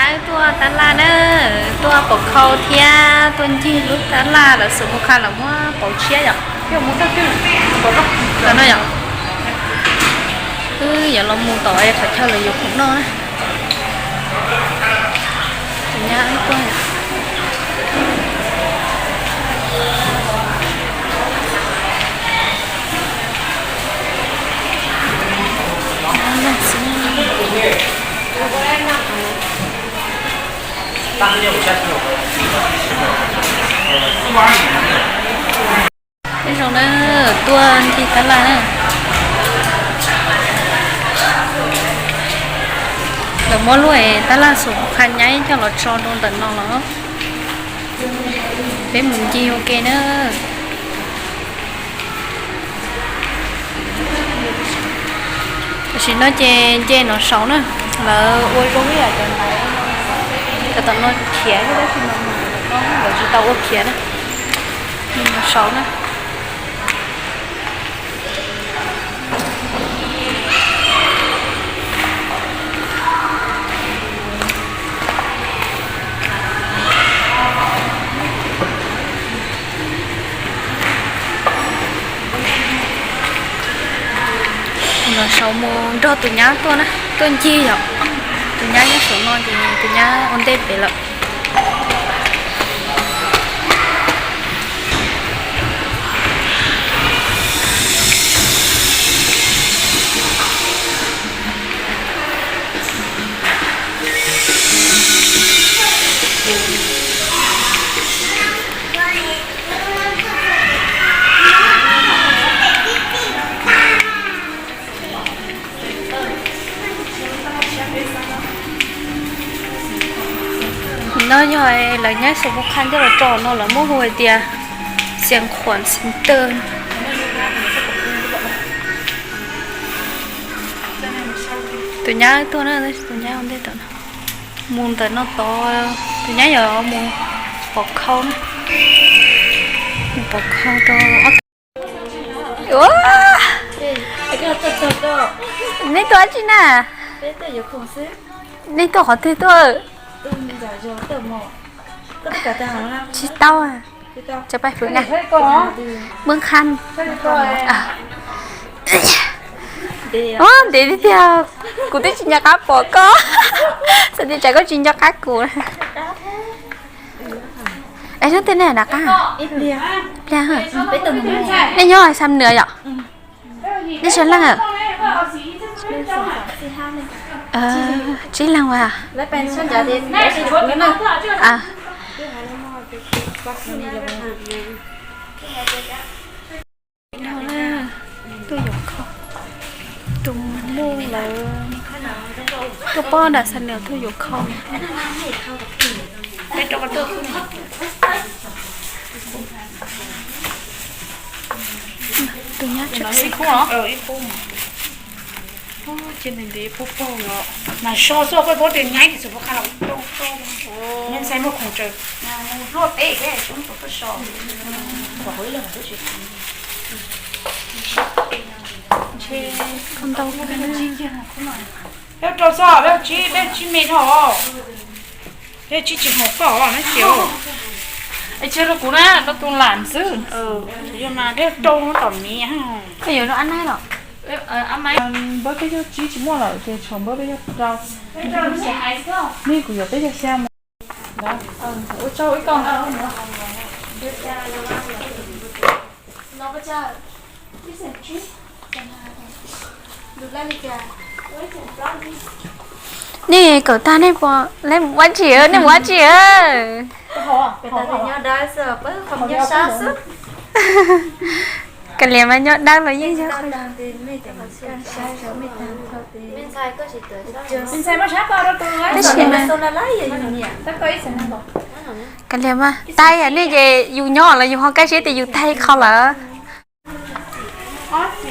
Tuaj tab laj na, tuaj pov khau thiab tuaj ncig lub tab laj lawv xus mus qha lawv muab pauv tshiab yom. Los no yom. Wb yuav los mus tom qhov chaw lawv yuav khoom noj na. Tus nyab wb tuaj. Nyob zoo na, tuaj ncig tab laj na. Lawv muab lub tab laj xus qha nyaib coj los tso rau ntawm no los. Peb mus ncig ua ke na. Tam sim no ces nce no saud na, lawv ua zoo ib yam cov ntawd, cov tom no khiav, tab sis no lawv tsis tau ua khiav na, no saud na. Los saud mus nrog tus nyab tuaj na, tuaj ncig yom. Tus nyab nyob saum no ces tus nyab ua ntej pem lawm. No yog lawv nyab xus mus qha coj los tso no lawv muab hu hais tias Xiav Khuam Xeev Tawg. Tus nyab tuaj na, tus nyab ua ntej tom no. Mus ntawm no tod, tus nyab yuav mus pov khau na. Mus pov khau rau ob tug. Nej tuaj dab tsi na? Nej tuaj qhov twg tuaj? Tsis tau. Cov pais fwv na. Mub Khab. Ntev tiag tiag, kuv twb tsis nco qab pom koj. Xav tias tsam koj tsis nco qab kuv. Es hnub twg nej rov qab? Pliag. Nej nyob Xam Nws yom? Nej sawv leej? Tsib leeg as. Tuaj yuav khau. Tus muj lawv tuaj pab nram Xam Nws tuaj yuav khau. Tus nyab tseem xwb. Cia ntev ntev pub paug no. Mas so xwb koj paub tias nyaib tis xus pov qha los rau koj. Nyaib ntxhais muaj khoom tsaws mus luaj teb, tsis muaj tau tuaj so. Peb rau xwb, peb tsib, peb tsib me dhau. Peb tsib tsis haum koj na ces. Es tseg rau kuv na, rau tus lam xwb. Yog mas peb rau tom miv. Koj yuav rau ab naib los? Npawb peb caug tsib tsis muaj lawm ces tshuav npawb peb caug rau. Nej kuv yuav peb caug xya mas. Ua tsaug ib koj. Nej kawm tag nej puas, nej mus ua tsi, nej mus ua tsi? Kav liam mas nyob dawb los yeej yog. Tab sis mas kav liam mas taig nej ces yus nyob los yus ho kaj siab tias yus taig qho lawm.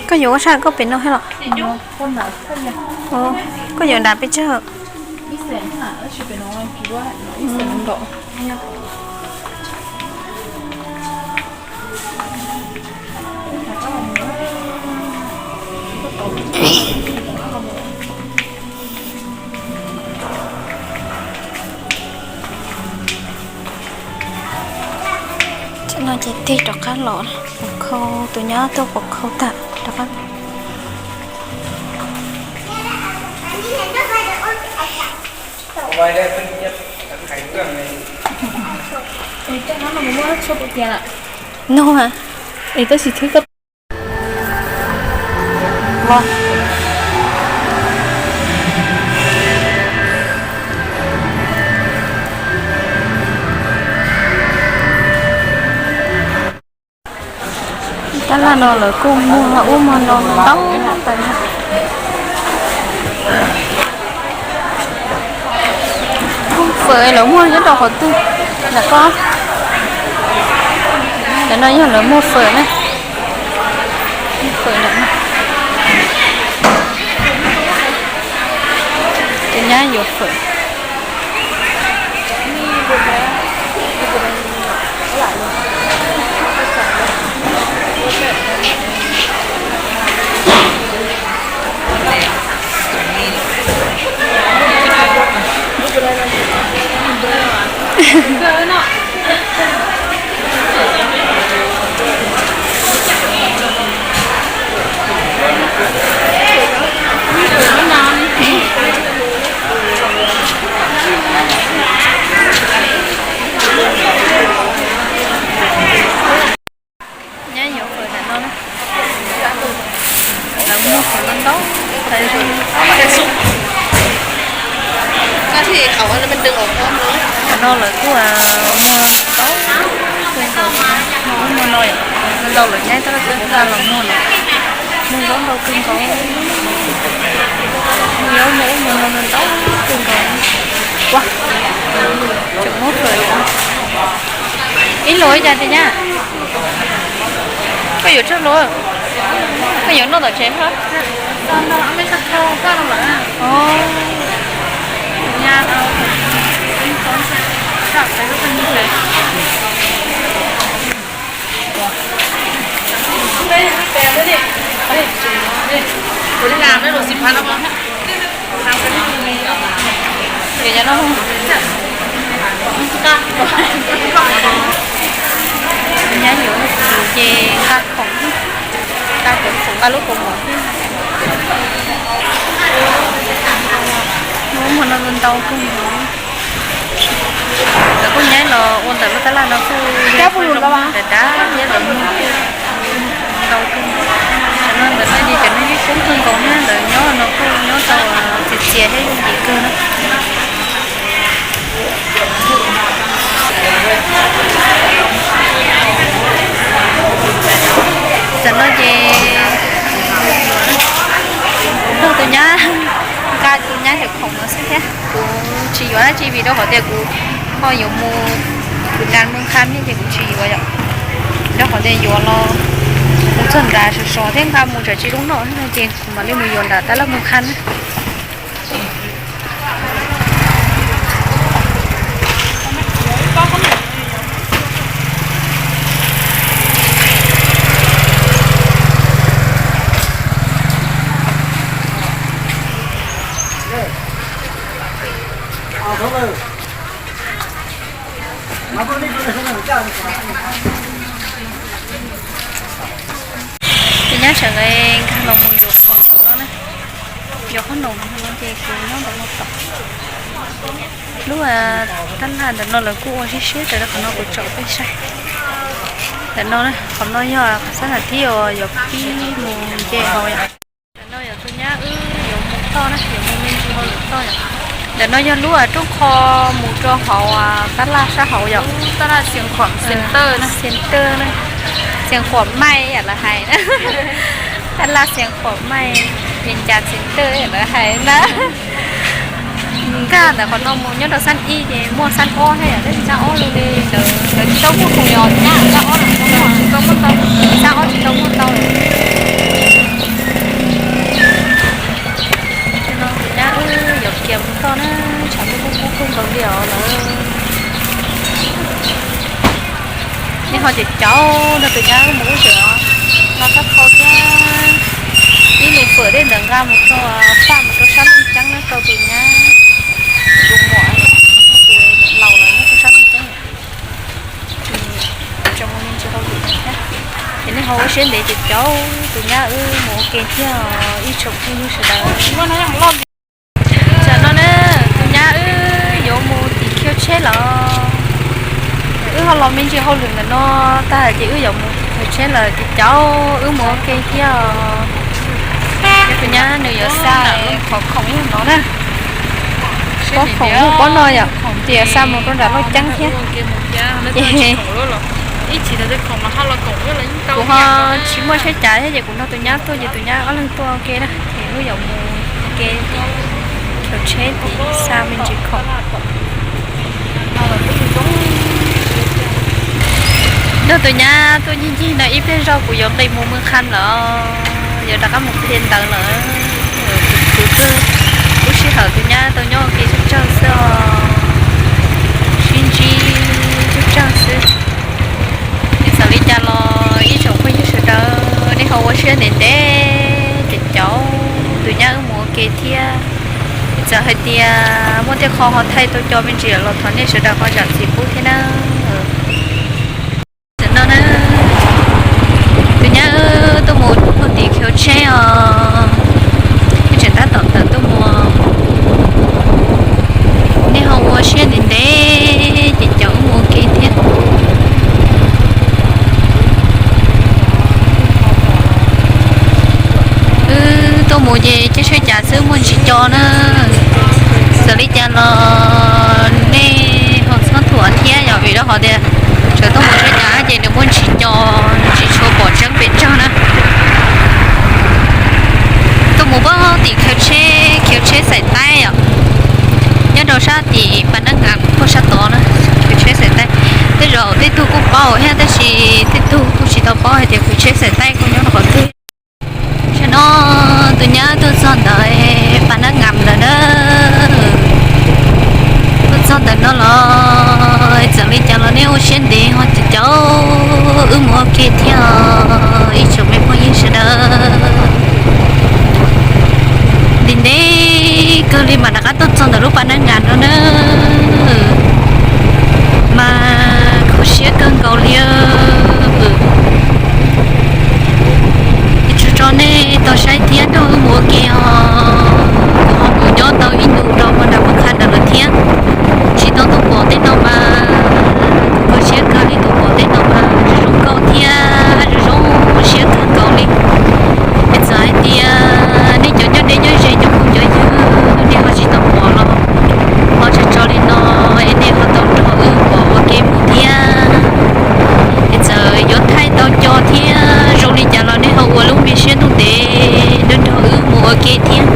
Koj yuav ua sab koj pem no thiab los? Koj yuav nram pes tsawg? No ces tig rov qab los, quas khau, tus nyab tuaj quas khau tag rov qab los. No, es tab sis thwb koj. Tab laj no lawv kuj muag ub muag no ntau ntau. Fawm lawv muag nyob rau qhov twg? Ntawm ko, ntawm no yog lawv muag fawm na. Fawm ntawm no. Tus nyab yuav fawm. Nyab yuav fawm ntawm no na. Lawv muag fawm no ntau. Ntawm no lawv kuj muag ntau, muag ub muag no, ntau lawv nyab tab laj kuj nqa los muag no. Muag zaub ntau kawg nkaus. Muag zaub muag ub muag no ntau kawg nkaus. Ua, tseem muab fawm. Ib los ib cas tiag nyab? Koj yuav tsawg los? Koj yuav noj tom tsev hab? Nyab yuav ces nqa khoom, nqa cov khoom, nqa lub kaus mom thiab. Muag no ntau kawg. Lawv kuj nyab los ua ntawm lub tab laj no kuj yog dav dav thiab, lawv muag ntau kawg. Tam no ntawm no ces cov neeg ib koob kawg nkaus na, lawv nyob no kuj nyob tau txias txias thiab yooj yim kawg na. Tam no ces kuv tus nyab, nqa tus nyab cov khoom no xwb thiab, kuv tsis yuav dab tsi vim rau qhov tias kuv ho yuav mus, kuv nqa mus qhab ne ces kuv tsis yuav yom. Rau qhov tias yuav los mus txog nrad sov sov thiab nqa mus tsam tsis zoo noj no ces kuv mam li mus yuav nram tab laj mus qhab na. Tus nyab sawv daws nkag los mus yuav khoom no na. Yuav qhob noom no ces kuv nyob ntawm no tos. Lub tab laj ntawm no lawv kuj ua siab siab tas rau qhov no kuv tsom peb saib. Ntawm no, qhov no yog qhov xab nas tib uas yuav pib mus nce hauv yom. Ntawm no yog tus nyab wb yuav mus toj na, yuav mus me ntsis hauj lwm toj yom. Ntawm no yog lub rooj qho mus rau hauv tab laj sab hauv yom. Tab laj Xiav Khuam Center na, Xiav Khuam Maij yam lawv hais. Tab laj Xiav Khuam Maij, Vias Cas Center yam lawv hais na. Nkag ntawm qhov no mus nyob rau xab ib ces muaj xab ob thiab yom, tab sis xab ob zoo li lawv, lawv tsis tau muaj khoom yos nyab, xab ob, xab ob tsis tau muaj ntau. Tus nyab wb yuav kiag mus toj na, tshav ntuj kuj kub kub nkaus li os lawm. Nej ho caum caum nrog tus nyab wb mus ub tsev os, nqa xab khau thiab ib lus fawm dej ntawd nqa mus rau, faj mus rau sab Looj Ceeb na rau tus nyab, tus muam, tus niam laus lawv nyob rau sab Looj Ceeb. Tseem mus me ntsis Teb ntev ces cov tus nyab wb mus ua ke thiab ib tsoom phooj ywg sawv daws. Tam no na, tus nyab wb yuav mus tim khiv tsheb lawm. Wb ho los me ntsis hauj lwm ntawm no tag ces wb yuav mus tim khiv tsheb lawm ces cov wb mus ua ke thiab. Tus nyab nws yuav xa qhov khoom no na. Pob khoom mus pob no yom, ces yuav xa mus rau nram Looj Ceeb thiab. Ces kuv ho tsis muaj tsheb cav thiab ces kuv nrog tus nyab tuaj ces tus nyab ob leeg tuaj ua ke na. Ces wb yuav mus ua ke, khiv tsheb tim xa me ntsis khoom. Nrog tus nyab tuaj ncig ncig no ib pliag zog kuv yuav nqis mus Mws Kham lawm, yuav rov qab mus qhia ntawv lawm. Kuv twb lub sij hawm tus nyab tau nyob ua ke tsawg tsawg xwb os, sib ntsib tsawg tsawg xwb. Es txawm li cas los ib tsoom phooj ywg sawv daws nej ho ua siab ntev ntev ces cov tus nyab wb mus ua ke thiab. Es txawm hais tias muaj tej qho ho thaij tau co me ntsis los thov nej sawv daws ho zam txim pub thiab na. Tam no na, tus nyab wb tuaj mus tim khiv tsheb os, wb tseem tab tom tawm tuaj mus. Nej ho ua siab ntev ntev ces cov wb mus ua ke thiab. Wb tuaj mus ces caij tsheb cav xwb muaj ntsis co na. Txawm li cas los nej ho txhob thuam thiab yog vim rau qhov tias tseem tuaj mus tsheb cav ces nws muaj ntsis co, nws tsis tshua pom tseeb pes tsawg na. Tuaj mus puag tim khiv tsheb, khiv tsheb Xais Taib os, nyob rau sab tim Pas Nab Nkas puag sab tod na, khiv tsheb Xais Taib. Tej zaum tej tug kuj paub thiab tab sis tej tug kuj tsis tau paub hais tias khiv tsheb Xais Taib kuj nyob rau qhov twg. Tam no tus nyab tuaj txog ntawm Pas Nab Nkas lawm na. Tuaj txog ntawm no los txawm li cas los nej ua siab ntev ho ces cov wb mus ua ke thiab os ib tsoom me phooj ywg sawv daws. Ntev ntev kawg li mas rov qab tuaj txog ntawm lub Pas Nab Nkas no na, mas kho siab kawg nkaus li. Ces tso nej tau saib thiab nrog wb mus ua ke os. Kuv ho mus nyob tau ib ntus rau puag nram Mws Kham ntawd lawm thiab, tsis tau tuaj pom tej no mas kuv kho siab kawg li, tuaj pom tej no mas zoo zoo nkauj thiab zoo zoo siab kawg nkaus li. Es txawm hais tias nej cov nyob deb nyob ze cov phooj cov ywg nej ho tsis tau pom los ho tso tso li no es nej ho tau nrog wb pom ua ke mus thiab. Es txawm yuav thaij tau co thiab zoo li cas los nej ho ua lub me siab ntuj ntev nrog nrog wb mus ua ke thiab.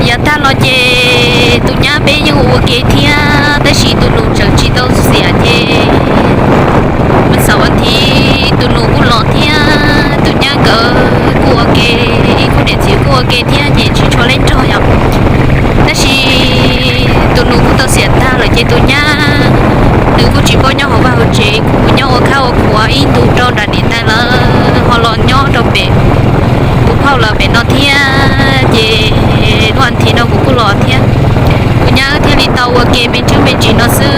Yav tag los ces tus nyab peb yeej ua ke thiab tab sis tus nus tseem tsis tau xiam ces me xaum as thiv tus nus kuj los thiab tus nyab nkawd kuj ua ke, ib khub niam txiv kuj ua ke thiab ces tsis tshua le nrog yom. Tab sis tus nus kuj tau xiam tag lawm ces tus nyab nws kuj tsis paub nyob hauv vaj hauv tsev, kuj mus nyob ua khab ua khuav ib ntus rau nram niam tais lawv ho los nyob rau pem kuv phauj lawv pem no thiab ces lub as thiv no kuv kuj los thiab. Kuv nyab thiaj li tau ua ke me ntsis me ntsis no xwb,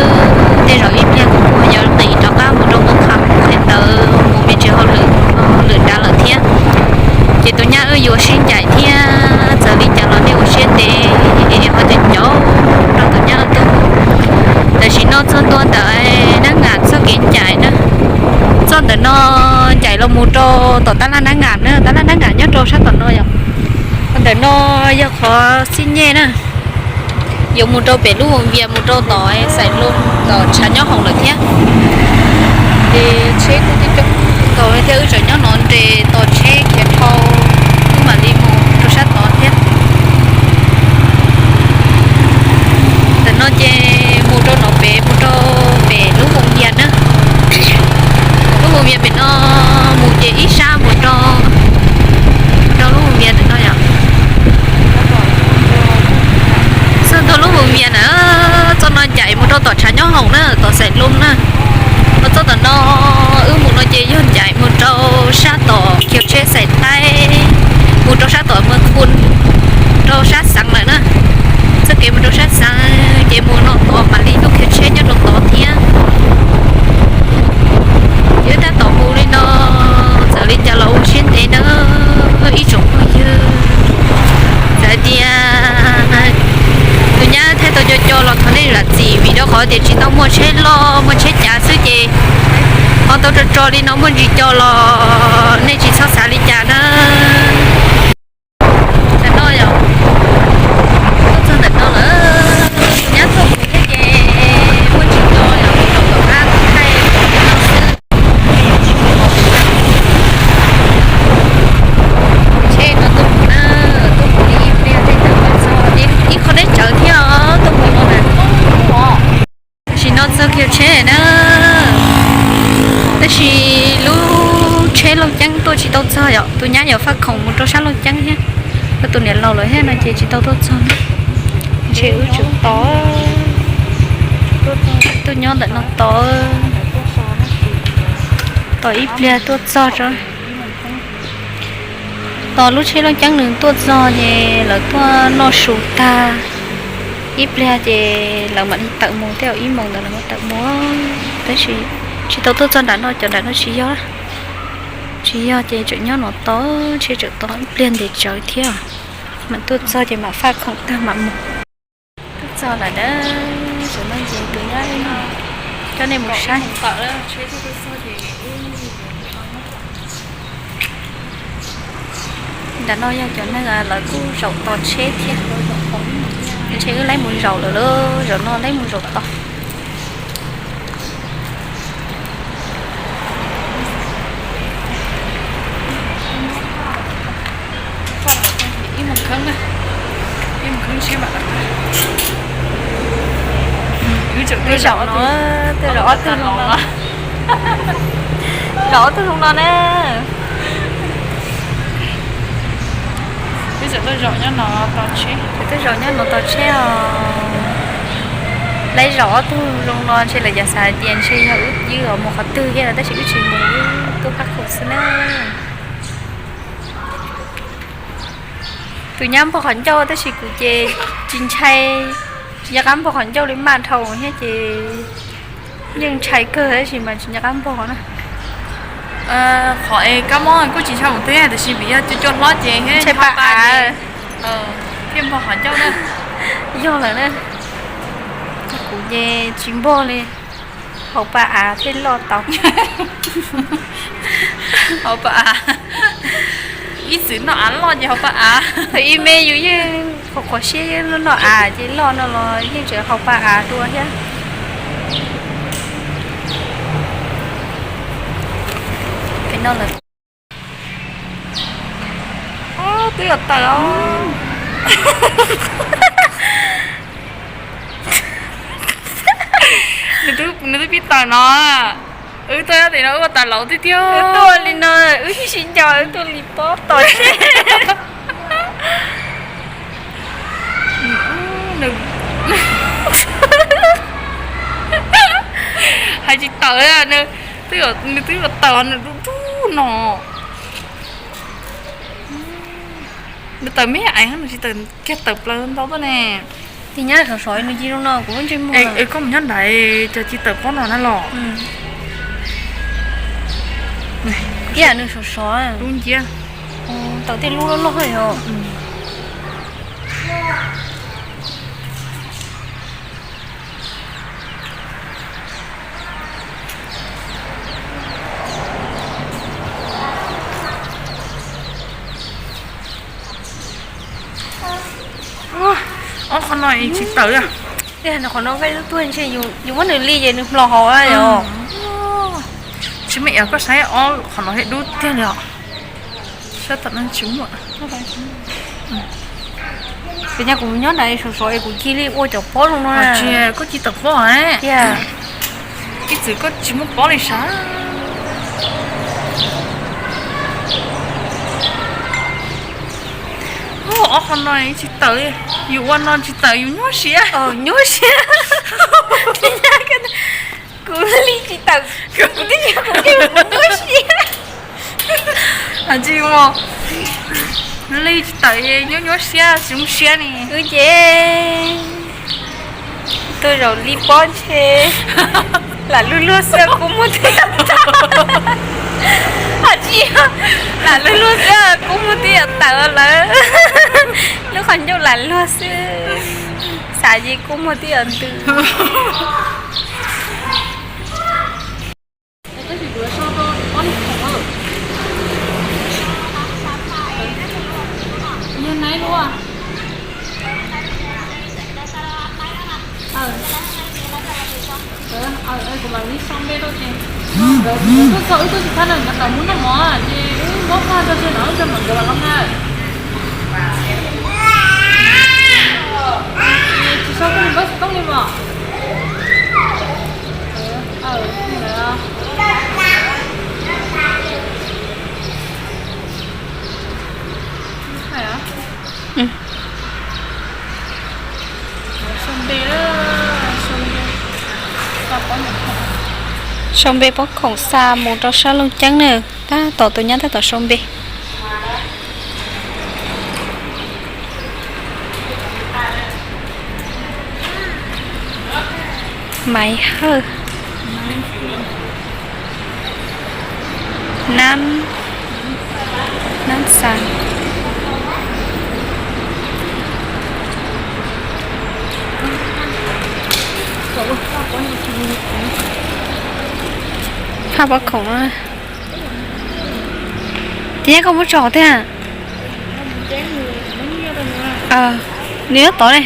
tej zaum ib pliag kuv kuj yuav nqis rov qab mus rau Mws Kham qhia ntawv mus me ntsis hauj lwm, hauj lwm nrad lawm thiab. Ces tus nyab wb yuav sib ncaim thiab, txawm li cas los nej ua siab ntev ho cov cov rau tus nyab wb tuaj. Tam sim no txog ntua ntawm Nab Nkas txoj kev ncaim na, txoj ntawm no ncaim los mus rau tom tab laj Nab Nkas na, tab laj Nab Nkas nyob rau sab tom no yom. Ntawm no yog qhov xib nyej na, yuav mus rau pem lub Voos Vias mus rau tom Xais Loo tom tshav nyob hoom lawm thiab. Ces tsheb kuj coob coob nkaus thiab wb tseem nyob no nres tos tsheb khiav dhau wb mam li mus rau sab tod thiab. Ntawm no ces mus rau no pem mus rau pem lub Voos Vias na. Lub Voos Vias pem no mus ces ib sab mus rau, mus rau lub Voos Vias ntawm no yom. Txog ntua lub Voos Vias na, txoj no ncaim mus rau tom tshav nyob hoom na, tom Xais Loo na. Ho txoj tom no wb mus no ces yog ncaim mus rau sab tom khiv tsheb Xais Taib, mus rau sab tom Mws Khun, rau sab Xeev lawm na. Txoj kev mus rau sab Xeev ces mus no tod mam li lub khiv tsheb nyob rau tod thiab. Ces wb tab Tias tsis tau muaj tsheb loj muaj tsheb cav xwb ces ho tau tso tso li no muaj ntsis co los nej tsis txhob xav li cas na. Ntawm no yog tuaj txog ntawm no lawm, nyab tuaj mus thiab ces muaj ntsis co yog mus rau tom qab thaij no xwb. Tsheb no tuaj mus na, tuaj mus li ib pliag tej tawm tuaj txog ib qho deb tsawv thiab os, tuaj mus no na. Tam sim no txog kiag tsheb na, tab sis lub tsheb Looj Ceeb tuaj tsis tau txog yom, tus nyab yuav faj khoom mus rau sab Looj Ceeb thiab. Koj tus niam laus lawm thiab no ces tsis tau tuaj txog. Ntshe wb tseem tos, tuaj nyob ntawm no tos, tos ib pliag tuaj txog tso. Tos lub tsheb Looj Ceeb nws tuaj txog ces lawv tuaj noj su tag ib pliag ces lawv mam li tawm mus, tej zaum ib moos ntawd lawv mam tawm mus. Tab sis tsis tau tuaj txog nram no, cov nram no tsis yog, tsis yog ces tseem nyob no tos, ntshe tseem tos ib pliag ntev tsawv thiab, mam tuaj txog ces mam faj khoom tag mam mus. Tuaj txog lawm na, tam no ces tus nyab coj nej mus saib. Nram no yog cov neeg lawv kuj zaum tos tsheb thiab, ntshe wb laib mus zaum lawm lauj, zaum no laib mus zaum tos. Tej zaum no, tej zaum ob tug zoo no, zaum ob tug zoo no na. Tej zaum nyob no tos tsheb os. Laib zaum ob tug zoo no ntshe lawv yuav xav hais tias ntshe yog wb mus qhov twg thiab no tab sis wb tsis mus, wb tuaj faj khoom xwb na. Tus nyab npog qhov ncauj tab sis kuv ces tsis ntshai, tsis nco qab npog qhov ncauj li, maj dhau thiab ces yeej ntshai kawg tab sis mas tsis nco qab npog na. Qhov es kab mob kuj tsis ntshai mus twg tiam sis vim yog cua cua hlob ces ntshai pa av thiaj npog qhov ncauj na. Yog lawm na, kuv ces tsis npog li, haus pa av thiaj loj tau. Haus pa av, ib txwm noj av loj ces haus pa av. Ib me yus yeej qhuav qhuav siab noj av ces loj no los yeej tseem haus pa av dua thiab. Twb yuav tawm os. Nws twb pib tawm no. Wb tuaj tim no wb ua tas laus tiag tiag. Wb tuaj li no, wb sib nco wb tuaj li pob tos tsheb. Hais tsis tawm, nws twb yuav tawm nws dub dub no. Nws tawm me ais nws tsis tawm kiag tawm plaws ntau tuaj ne. Tig nyab sov sov nws cia zoo no kuv lub ntsej muag. Koj mus nyob nrad cov cia tawm pob no na los. Tiam nws sov sov. Lub nciab. Tawm tej lub loj loj yom. Ob qhov no tsis tawm. Qhov no nqaij tuag ntshe yus muab nws li ces nws hlo hauv yom. Tsis muaj, koj saib ob qhov no thiaj dub tiag li os. Sab tom no tsis muaj. Ces nyab kuv nyob nrad sov sov es kuv cia li ua cov pob zoo no. Tsis, koj cia tawm pob tiag. Ib txwm koj tsis muaj pob li sav. Ob qhov no tsis tawm, yus ua no tsis tawm yus nyuaj siab. Nyuaj siab. Kuv li tsis tawm, kuv twb yog kuv, kuv nyuaj siab. Tsis ua li tsis tawm nyuaj nyuaj siab, tsis zoo siab ne. Wb ces tuaj zaum li pob ntshe lam luag luag xwb kuv muaj twb yuav tawm. Tsis, lam luag luag xwb kuv muaj twb yuav tawm lawm. Lub qhov ncauj lam luag xwb. Xav ces kuj muaj tib yam ntws. Kuv mam li sau npe rau ces nkawd tuaj txog wb twb tsis tau noj, nkawd tau mus noj mov ces wb muab faj rau tsev no, wb mam nkawd los noj na. Tsis sau koj li, koj xav koj li mas. Sau npe pob khoom xa mus rau sab Looj Ceeb na. Tab tom tus nyab tab tom sau npe. Maiv Hawj, Nab, Nab Xas. Phaj pob khoom no. Ces nyab koj muab tso qhov twg? Nws nyob tod ne.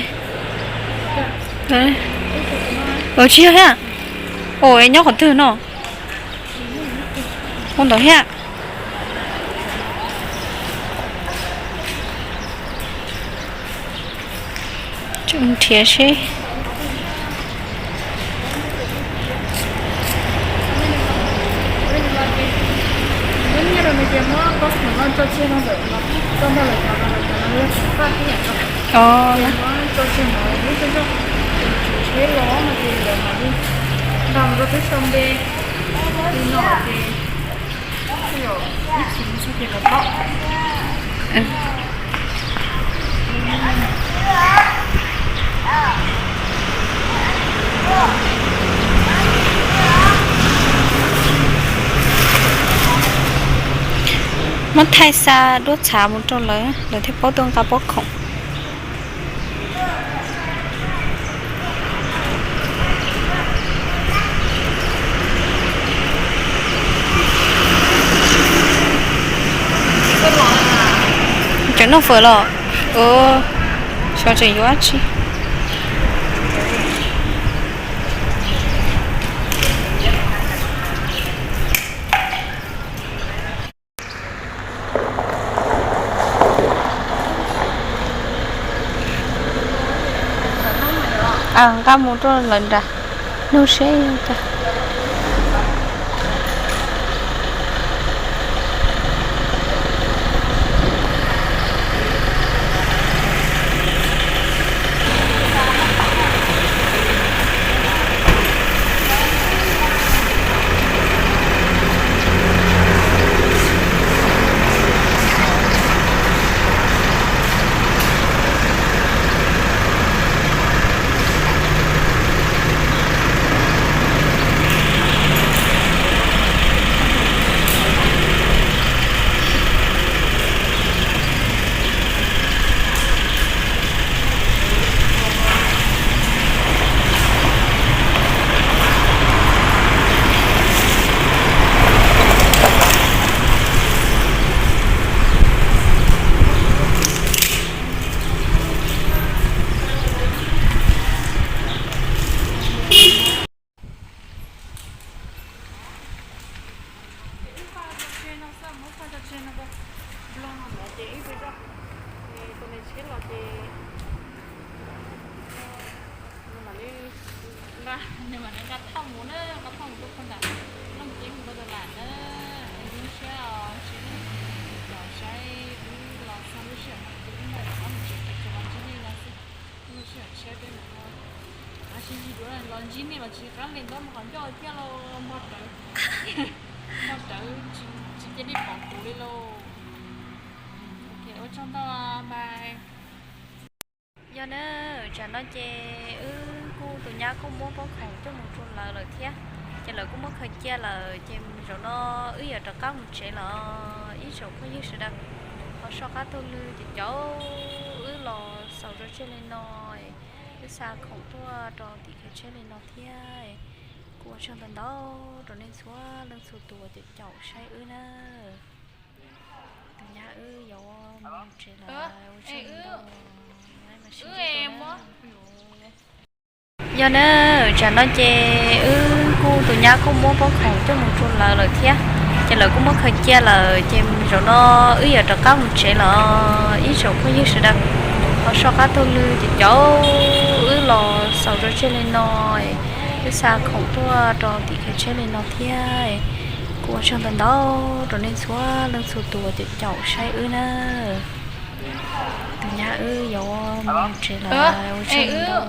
Tsis yog thiab. Ua nyob qhov twg no? Ua ntawd thiab. Nrhiav seb. Muab thaij xa duab txhav mus rau lawv, lawv thiaj paub tuaj nqa pob khoom. Tseem noj fawm los? Xyov tseem yuav dab tsi. Nqa mus rau lawv nram, nug seb. Ces wb faj cov tsheb no xwb, muab faj cov tsheb no rau nplog no ntawd ces wb pw zog. Ces tus niam tsheb los ces nws mam li nqa, nws mam li nqa thauj mus na, nqa thauj mus rau puag nram Looj Ceeb mus rau Tab Lam na. Es zoo siab os, tsis, cov saib wb los txog lub sij hawm no ces wb npaj rov qab mus tsev, ces los ntsib nej no xwb. Lub sij hawm tshiab peb mus no, tab sis yig duav los ntsib nej los tsis qab li, ntaub mus qhov ncauj thiab los npog rawv, npog rawv tsis cia li pom kuv li lauj. Ok, ua tsaug ntau, bye. Yog na, tsam no ces wb kuj tus nyab kuj muab pob khoom coj mus rau lawv lawm thiab, ces lawv kuj muab khaws cia lawm, ces zaum no wb yuav rov qab mus tsev lawm ib tsoom phooj ywg sawv daws. Ho soj qab taug lw ces caum wb los xaus zog tseg li no, Wb xa khoom tuaj rau tim kev tsheb li no thiab. Kuv ua tsaug ntau ntau rau nej txhua leej txhua tus uas caum caum saib wb na. Tus nyab wb yuav mus tsev lawm, ua tsaug ntau. Yog na, tsam no ces wb kuj tus nyab kuj muab pob khoom coj mus rau lawv lawm thiab, ces lawv kuj muab khaws cia lawm, ces zaum no wb yuav rov qab mus tsev lawm ib tsoom phooj ywg sawv daws. Ho soj qab taug lw ces caum wb los xaus rau tsiaj li no, wb xa khoom tuaj rau tim kev tsheb li no thiab. Kuv ua tsaug ntau ntau rau nej txhua leej txhua tus uas caum caum saib wb na. Tus nyab wb yuav mus tsev lawm, ua tsaug ntau.